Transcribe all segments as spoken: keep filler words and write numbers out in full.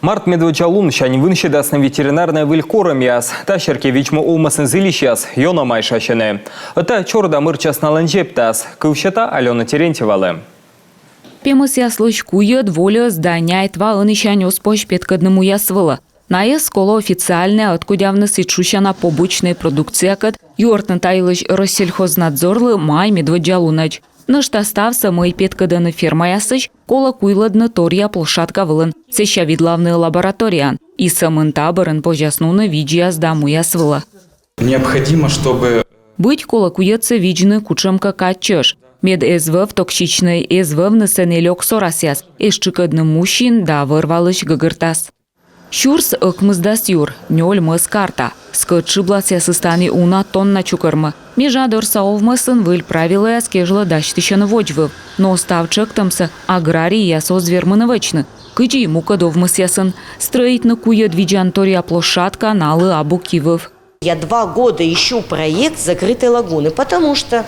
Март медводдза лунсянь вынсьӧдасны ветеринарнӧй выль корӧмъяс. Та серти видзӧдӧмӧн овмӧсны зільысьяс ёна майшасьӧны. Ӧта чорыда мырчас налӧн зептас. Кыв сета Алёна Терентьевалы. Пемӧсъяслысь куйӧд, вольӧс да няйт ва ӧнісянь оз позь петкӧдны муяс вылӧ. Найӧс колӧ официальнӧя ӧткодявны сідз шусяна побочнӧй продукциякӧд, юӧртны та йылысь Россельхознадзорлы май медводдза лунӧдз. Нӧшта ставсӧ, мый петкӧдӧны фермаясысь, колӧ куйлӧдны торъя площадка вылын, сэсся видлавны лабораторияын. И сӧмын та бӧрын позяс нуны видзьяс да муяс вылӧ. Необходимо, чтобы Быть колӧ куйӧдсӧ видзны кутшӧмкӧ кад чӧж, мед эз вӧв токсичнӧй, эз вӧвны сэні лёк сорасъяс, эз тшыкӧдны му син да вӧр-валысь гӧгӧртас. Сюрс ӧкмысдас юр, нёль мӧс карта. Скӧт шыбласъясыс тані уна тонна чукӧрмӧ. Межадорса овмӧсын выль правилӧяс кежлӧ дасьтысьӧны водзвыв. Но став тшӧктӧмсӧ аграрийяс оз вермыны вӧчны. Кыдзи и мукӧд овмӧсъясын, стрӧитны куйӧд видзан торъя площадка налы абу кивыв. Я два года ищу проект закрытой лагуны, потому что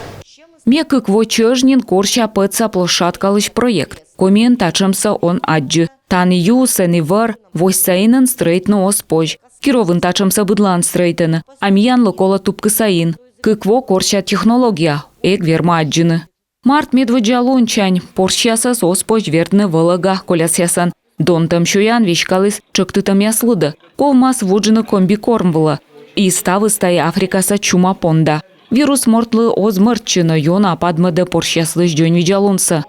Ме кык во чӧж нин корся пӧдса площадкалысь проект. Комиын татшӧмсӧ он аддзы. Тані ю, сэні вӧр, восьса инын стрӧитны оз позь. Кировын татшӧмсӧ быдлаын стрӧитӧны, а миянлы колӧ тупкыса ин. Кык во корся технология, эг вермы аддзыны. Март медводдза лунсянь порсьясӧс оз позь вердны вӧлӧга колясъясӧн. Донтӧм сёян веськаліс тшӧктытӧмъяс лыдӧ. Ковмас вуджны комбикорм вылӧ. И ставыс тайӧ Африкаса чума понда. Вирус мортлы оз мӧрччы, но ёна падмӧдӧ порсьяслысь дзоньвидзалунсӧ.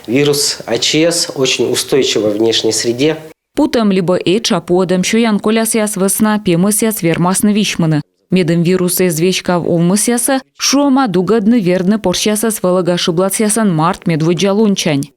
Вирус АЧС очень устойчив во внешней среде. Путӧм либӧ этша пуӧдӧм сёян колясъяс вӧсна пемӧсъяс вермасны висьмыны. Медым вирус эз веськав овмӧсъясӧ, шуӧма дугӧдны вердны порсьясӧс вӧлӧга шыбласъясӧн март медводдза лунсянь.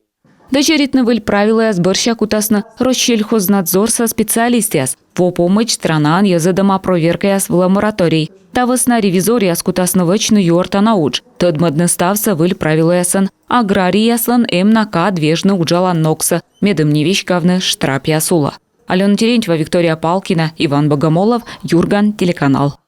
Дӧзьӧритны выль правилӧяс бӧрся кутасны Россельхознадзорса специалистъяс. Во помӧдз странаын йӧзӧдӧма проверкаяс вылӧ мораторий. Та вӧсна ревизоръяс кутасны вӧчны юӧртана удж, тӧдмӧдны ставсӧ выль правилӧясӧн. Аграрийяслӧн эм на кад вежны уджалан ногсӧ, медым не веськавны штрапъяс улӧ. Алёна Терентьева, Виктория Палкина, Иван Богомолов, «Юрган» телеканал.